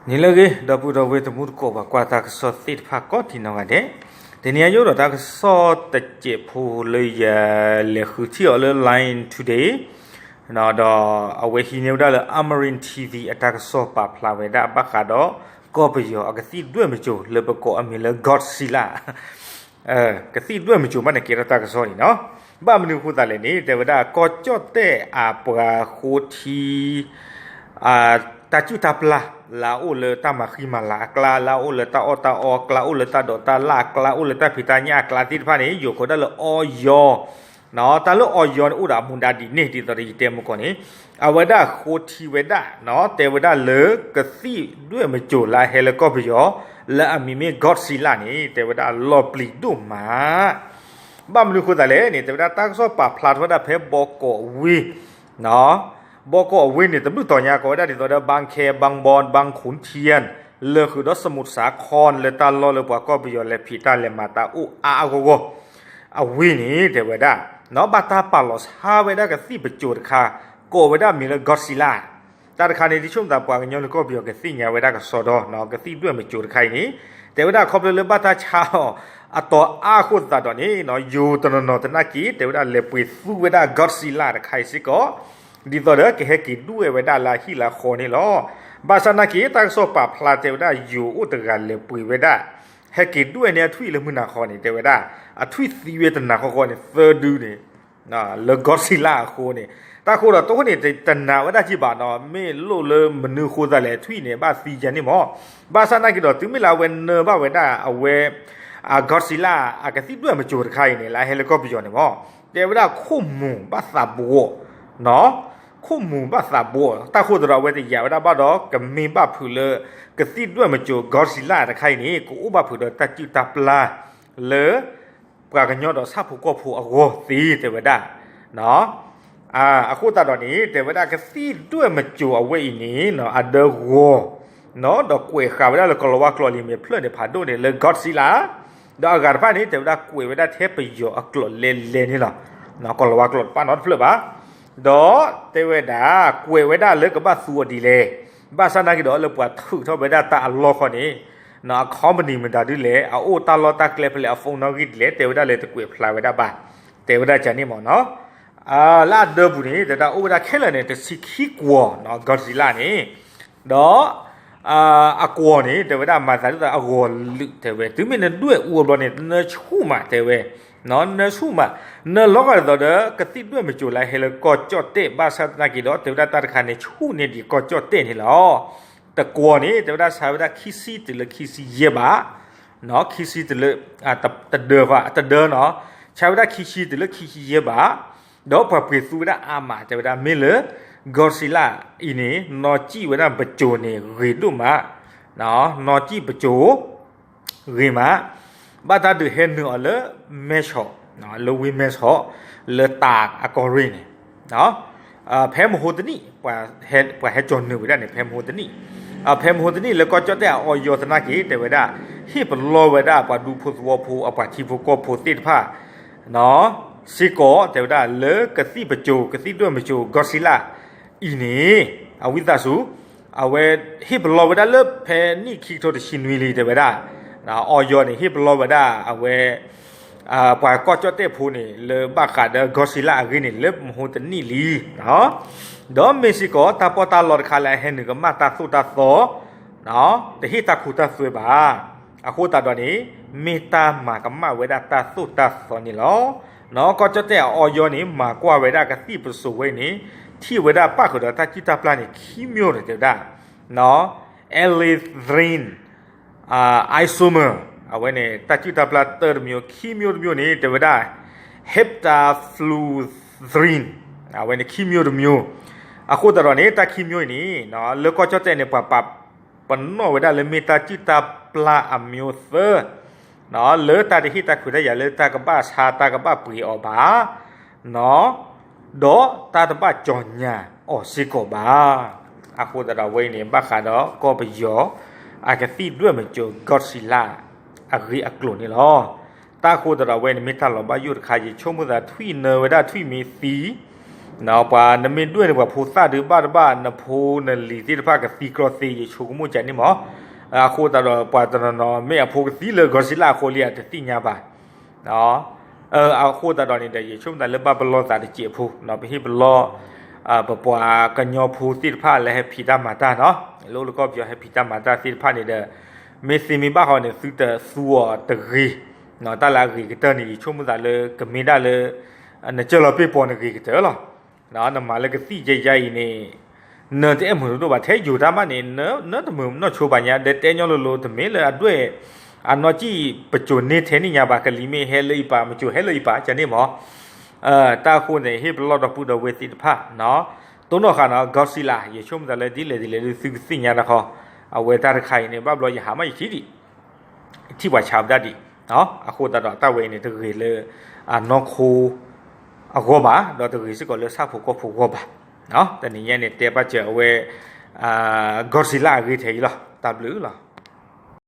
နံၤလၢအဂ့ၤ ဒီပုၢ်ဒီဝဲၢ်တံၤသကိး ပှၤကွၢ်တၢ်ကစီၣ်သ့ၣ်တဖၣ်ကိးဒံးနီၢ်ဂၤဒဲး, တနံၤအံၤယအိၣ်ဒီးတၢ်ကစီၣ်တစဲးဖိလၢယလဲၤဃုထံၣ်အီၤလၢ Line Today ဒီးအဝဲဟံးန့ၢ်ဝဲဒၣ်လၢ Amarin T V အတၢ်ကစီၣ်ပာ်ဖျါဝဲဒၣ်ဘၣ်ဃးဒီး ကီၢ်ပယီၤအကသံၣ်ဒွဲၣ်မစိၤလၢပကိးအမံၤလၢ Godzilla ကသံၣ်ဒွဲၣ်မစိၤဘၣ်န့ၣ် ကဲထီၣ်တၢ်ကစီၣ်န့ၣ်နီၤ. ဘၣ်မနုၤအဃိသတးလဲၣ်န့ၣ် တဲဝဲဒၣ်ကီၢ်ကၠီၣ်တဲၣ်အပှၤဃိထံ တၢ်စုၣ်တၢ်ပျၢ် လၢအအိၣ်လၢတၢ်မၤဃံမၤလၤအကျါ, လၢအအိၣ်လၢတၢ်အီၣ်တၢ်အီအကျါ, အိၣ်လၢတၢ်ဒိးတၢ်လၢ်အကျါ, အိၣ်လၢတၢ်ဖံးတၢ်ညၣ်အကျါသ့ၣ်တဖၣ်န့ၣ် ယိၤကိးဒၣ်လၢ Oyo တၢ်လၢ Oyo န့ၣ် အိၣ်ဒီးအမူဒါဒ်န့ၣ် ဒ်သိးဒီးယတဲမုၢ်ကီၢ်န့ၣ် အဝဲဒၣ်ဃိထံဝဲဒၣ် တဲဝဲဒၣ်လၢကသံၣ်ဒွဲၣ်မစိၤလၢအဟဲလၢကီၢ်ပယီၤ လၢအမံၤမ့ၢ် Godzilla န့ၣ် တဲဝဲဒၣ်လီၤပျံၤဒိၣ်မး. ဘၣ်မနုၤအဃိသတးလဲၣ်န့ၣ် တဲဝဲဒၣ်တၢ်ကစီၣ်ပာ်ဖျါထီၣ်ဝဲဒၣ်ဖဲဘီကီးဝ့ၢ် ဘီကီးအဝ့ၢ်န့ၣ် တဘျုးတီၤညါ ကိးဝဲဒၣ်ဒ်သိးဒီး ဘၣ်ခဲ, ဘၣ်ဘီ, ဘၣ်ခူၣ်ထံယၣ် လၢဃုာ်ဒီး စမူးစးခီၣ် လၢတၢ်လီၢ်လၢပှၤကီၢ်ပယီၤလဲၤဖံးတၢ်လဲၤမၤတၢ်အိၣ်အါအါဂီၢ်ဂီၢ် အဝ့ၢ်န့ၣ် တဲဝဲဒၣ် ဘၣ်တၢ်ပာ်လီၤဆါဝဲဒၣ်ကသံၣ်ပစိၤတခါ ကိးဝဲဒၣ်မံၤလၢ Godzilla တၢ်တခါန့ၣ် ဒ်ဆိကမိၣ်သးပှၤကညီလၢကီၢ်ပယီၤကသ့ၣ်ညါဝဲဒၣ်ကစီဒီ ကသံၣ်ဒွဲၣ်မစိၤတခါအံၤန့ၣ် တဲဝဲဒၣ်ခီဖျိလၢဘၣ်တၢ်ဆါအီၤ အတီၤအါအဃိသတးဒီးန့ၣ် ယိၤတနီၤနီၤသနာ်က့ တဲဝဲဒၣ်လဲၤပှ့ၤသူဝဲဒၣ် Godzilla တခါအံၤစ့ၢ်ကီး ဒ်သိးဒီးကဟဲက့ၤဒွဲၣ်ဝဲဒၣ်လၢအဟံၣ်လၢအဃီန့ၣ်လီၤ. ဘၣ်ဆၣ်သနာ်က့ တၢ်ကစီၣ်ပာ်ဖျါတဲဝဲဒၣ်ယိၤအိၣ်တဂၤလဲၤပှ့ၤဝဲဒၣ် ဟဲက့ၤဒွဲၣ်န့ၢ်အထွံၣ်လၢမုၢ်နၤဃီန့ၣ် တဲဝဲဒၣ် အထွံၣ်သံဝဲတနၤဃီဃီန့ၣ် သၢဒုန့ၣ် လၢ Godzilla အဃိန့ၣ် တၢ်ဃိဒီးတိၢ်ဃိန့ၣ် တနာ်ဝဲဒၣ်က့ၤဘၣ်နီၤ မ့ၢ်လိၣ်လၢမနုၤအဃိသတးလဲၣ် ထွံၣ်န့ၣ် ဘၣ်သံယၤန့ၣ်မး. ဘၣ်ဆၣ်သနာ်က့ဒီး တုၤမ့ၢ်လၢအဝဲနၢဘၣ်ဝဲဒၣ်အဝဲ Godzilla အကသံၣ်ဒွဲၣ်မစိၤတခါအံၤန့ၣ် လၢအဟဲလၢကီၢ်ပယီၤန့ၣ်မး တဲဝဲဒၣ်ခိၣ်မူၤဘၣ်သးဘှီး ခိၣ်မူၤဘၣ်သးဘှီး တၢ်ဃိသတးဒီး အဝဲတယာ်ဝဲဒၣ်ဘၣ်ဒီး ကမ့ၢ်ဘၣ်ဖုးလၢ ကသံၣ်ဒွဲၣ်မစိၤ Godzilla တခါအံၤန့ၣ် ကအိၣ်ဘၣ်ဖုးဒီးတၢ်စုၣ်တၢ်ပျၢ် လၢ ပှၤကညီဒီးဆၣ်ဖိကီၢ်ဖိအဂီၢ်သ့ တဲဝဲဒၣ် အဃိသတးဒီးန့ၣ် တဲဝဲဒၣ်ကသံၣ်ဒွဲၣ်မစိၤအဝဲအံၤန့ၣ် အဒၢဂီၤ ဒီးကွဲးဃာ်ဝဲဒၣ်လၢကိၤလၤဝါကျိာ်လံာ်မဲာ်ဖျၢၣ်န့ၣ် ဖးဒိၣ်န့ၣ်လၢ Godzilla ဒီးအဂၤတဖၣ်န့ၣ် တဲဝဲဒၣ်ကွဲးဝဲဒၣ်ထဲပယီၤအကျိာ်လဲၤလဲၤန့ၣ်လီၤ. ကိၤလၤဝါကျိာ်တပာ်နီတဖျၢၣ်ဘၣ် ဒီးတဲဝဲဒၣ် ကွဲးဝဲဒၣ်လၢကဘၣ်သူအီၤဒ်လဲၣ်, ဘၣ်ဆၣ်သနာ်က့ဒီးလၢပှၤထုးထီၣ်ဝဲဒၣ်တၢ်အလီၢ်ဃီန့ၣ် အ company မတၤဒ်လဲၣ်, အအိၣ်တၢ်လီၢ်တၢ်ကျဲဖဲလဲၣ်, အ phone နီၣ်ဂံၢ်ဒ်လဲၣ် တဲဝဲဒၣ်လၢတကွဲးဖျါဝဲဒၣ်ဘၣ်, တဲဝဲဒၣ်ကန့ၣ်မ့ၢ်နီၤ. လၢအဒၢပူၤန့ၣ် တဲဝဲဒၣ်အိၣ်ဝဲဒၣ်ခဲလၢာ်န့ၣ် တဆံခံကွီၤ Godzilla န့ၣ်, ဒီး အကွီၤန့ၣ် တဲဝဲဒၣ်မၤသးဒ်သိးအဂီၤလုာ်တဲဝဲ, တုၤမ့ၢ်နဒွဲၣ်အူအဘျီန့ၣ် နၢဆူၣ်မးတဲဝဲ, နၢဆူၣ်မး, နၢလီၤဂာ်ဒ်သိးဒီး ကသံၣ်ဒွဲၣ်မစိၤလၢဟဲလၢကီၢ်ကၠီၣ်တဲၣ် ဘၣ်ဆၣ်သနာ်က့ဒီး တဲဝဲဒၣ်တၢ်တခါန့ၣ် ဆူၣ်န့ၢ်ဒံးကီၢ်ကၠီၣ်တဲၣ်န့ၣ်လီၤ. တကွီၤန့ၣ် တဲဝဲဒၣ်ဆါဝဲဒၣ်ခံဆံတုၤလၢခံဆံယဲၢ်ဘး, ခံဆံတုၤလၢ တဒၢ, တဒၢနီၤ, ဆါဝဲဒၣ်ခံဆံတုၤလၢခံဆံယဲၢ်ဘး, ဒီးပှၤပှ့ၤသူဝဲဒၣ်အါမး တဲဝဲဒၣ်မ့ၢ်လၢ Godzilla အံၤန့ၣ် နီၢ်ကံၣ်ဝဲဒၣ်ပစိၤန့ၣ်ဂ့ၤဒိၣ်မး, နီၢ်ကံၣ်ပစိၤ ဂ့ၤမး, ဘၣ်တၢ်ဒုးဟဲနုာ်အီၤလၢ မဲဆီး, လၢဝ့ၢ်မဲဆီး, လၢတၤအကီၢ်ရ့ၣ်န့ၣ် ဖဲမဟိတနံၣ် ပှၤဟဲကၠီၤနုာ်ဝဲဒၣ်န့ၣ် ဖဲမဟိတနံၣ်, ဖဲမဟိတနံၣ်လၢကီၢ်ကၠီၣ်တဲၣ်အ Oyo သနာ်က့ တဲဝဲဒၣ် ဟ့ၣ်ပလီၢ်ဝဲဒၣ်ပှၤဒူဖိသဝီဖိ အပှၤထံဖိကီၢ်ဖိသ့ၣ်တဖၣ် စ့ၢ်ကီး တဲဝဲဒၣ်လၢကသံၣ်ပစိၤ ကသံၣ်ဒွဲၣ်မစိၤ Godzilla အံၤန့ၣ် အဝံသးစူၤ အဝဲဟ့ၣ်ပလီၢ်ဝဲဒၣ်လၢဖဲနံၣ်ခံကထိတဆံနွံလံ တဲဝဲဒၣ်, Oyo န့ၣ် ဟ့ၣ်ပလီၢ်ဝဲဒၣ်အဝဲ ပှၤကီၢ်ကၠီၣ်တဲၣ်ဖိန့ၣ် လၢဘၣ်ဃးဒီး Godzilla အဂ့ၢ်န့ၣ် လၢမဟိတနံၣ်လံ, ဒီးမ့ၢ်စ့ၢ်ကီး တၢ်ပီးတၢ်လီတခါလၢအဟဲနုာ်ကမၣ်တၢ်သိၣ်တၢ်သီ တဟ့ၣ်တၢ်ခိတၢ်သွဲဘၣ်. အဃိသတးဒီးန့ၣ် မ့ၢ်တၢ်မၤကမၣ်ဝဲဒၣ်တၢ်သိၣ်တၢ်သီန့ၣ်လီၤ. ကီၢ်ကၠီၣ်တဲၣ်အ Oyo န့ၣ် မၤကွၢ်ဝဲဒၣ်ကသံၣ်ပစိၤဝဲန့ၣ် ထံၣ်ဝဲဒၣ်ပၣ်ဃုာ်ဒီးတၢ်စုၣ်တၢ်ပျၢ်န့ၣ် ခံမျိုးန့ၣ် တဲဝဲဒၣ် Erythrine isomer အဝဲန့ၣ် တၢ်စုၣ်တၢ်ပျၢ်တၢတမျိုး ခံမျိုးတမျိုးန့ၣ် တဲဝဲဒၣ် heptafluorine အဝဲန့ၣ် ခံမျိုးတမျိုး. အဃိသတးဒီးန့ၣ် တၢ်ခံမျိုးအံၤန့ၣ် လၢကီၢ်ကၠီၣ်တဲၣ်န့ၣ် ပှၤပာ်ပနီၣ်ဝဲဒၣ်လၢမ့ၢ်တၢ်စုၣ်တၢ်ပျၢ်အမျိုးသၢ လၢတၢ်တဟ့ၣ်တၢ်ခွဲးတၢ်ယာ်လၢတၢ်ကဘၣ်ဆါတၢ်ကဘၣ်ပှ့ၤအီၤဘၣ် ဒီးတၢ်တဘၣ်ကၠီညါအီၤစ့ၢ်ကီးဘၣ်. အဃိသတးဒီးအဝဲအံၤန့ၣ် ဘၣ်ဃးဒီးကီၢ်ပယီၤ အကသံၣ်ဒွဲၣ်မစိၤ Godzilla အဂ့ၢ်အကျိၤန့ၣ်လီၤ. တၢ်ဃိသတးဒီးအဝဲန့ၣ် မ့ၢ်တၢ်လီၤဘၣ်ယိၣ်တခါ ယဆိကမိၣ်သးထွံၣ်နၢဝဲဒၣ်ထွံၣ်မ့ၢ်သံ ပှၤနမ့ၢ်ဒွဲၣ်န့ၣ် ပှၤဖိသၣ်ဒုးဘၣ်တဘၣ် နဖိနလံၤသ့ၣ်တဖၣ်ကသံကြီသ့ ယဆိကမိၣ်ကန့ၣ်မး. အဃိသတးဒီး ပှၤတနီၤနီၤ မ့ၢ်အဖိကသံလၢ Godzilla အဃိလံအတသ့ၣ်ညါဘၣ်. အဃိသတးဒီးန့ၣ်ဒီး ယဆိကမိၣ်သးလၢဘၣ်ပလီၢ်သးတစဲးဖိ ပဟ့ၣ်ပလီၢ် ပပှၤကညီဖိသ့ၣ်တဖၣ်လၢဟဲဖံးတၢ်မၤတၢ်နီၤ, လၢအိၣ်လၢကီၢ်ပယီၤဟဲဖံးတၢ်မၤတၢ်သ့ၣ်တဖၣ်န့ၣ်ဒီး မ့ၢ်သ့မ့ၢ်ဘၣ်ဃီန့ၣ် သုတသူအီၤတဂ့ၤ, တၢ်လၢအဂ့ၤကတၢၢ်န့ၣ် ယဆိကမိၣ်သးလၢကမ့ၢ်ဒၣ်လၢ နကၢၢ်လီၤပ့ၢ်ပီၤနဂ့ၤကတၢၢ်လီၤ. နမၤလၢကသံၣ်ယဲယါအံၤန့ၣ် နတအဲၣ်မုာ်တဒိၣ်ဘၣ် ထဲယိၤတၢ်မးန့ၣ် နတမုာ်နီၢ်ဆိဘၣ်ညါ ဒီးတဲညီလိၤလိၤ တမ့ၢ်လၢအဒွဲၣ် အနီၢ်ကံၣ် ပစိၤန့ၢ်ထဲန့ၣ်ညါဘၣ် ကလံၤမ့ၢ်ဟဲလၢအံၤပာ် မစိၤဟဲလၢအံၤပာ် ကန့ၣ်မး. တၢ်အဃိန့ၣ် ဟ့ၣ်ပလီၢ်ဒီပုၢ်ဒီဝဲၢ်သ့ၣ်တဖၣ် တိၢ်နီၣ်ဃာ်နီၤ Godzilla ယဆိကမိၣ်သးလၢဒ်လဲၣ်ဒ်လဲၣ်ဒုးသုကသ့ၣ်ညါတခီ, အဝဲတၢ်တခါအံၤန့ၣ် ဘၣ်ဘျီယဟးမးယထံၣ်ဒံး ထံၣ်ပှၤဆးပဒၣ်ဒံး. အဃိသတးဒီး တၢ်ဝဲအံၤန့ၣ် တဂ့ၤလၢ အနီၢ်ခိ အဂီၢ်ဘၣ် ဒီးတဂ့ၤစ့ၢ်ကီးလၢဆၣ်ဖိကီၢ်ဖိအဂီၢ်ဘၣ်. တနံၤညါန့ၣ် တဲဘၣ်စၢၤအဝဲ Godzilla အဂ့ၢ်ထဲအံၤလီၤ. တၢ်ဘျုးလီၤ.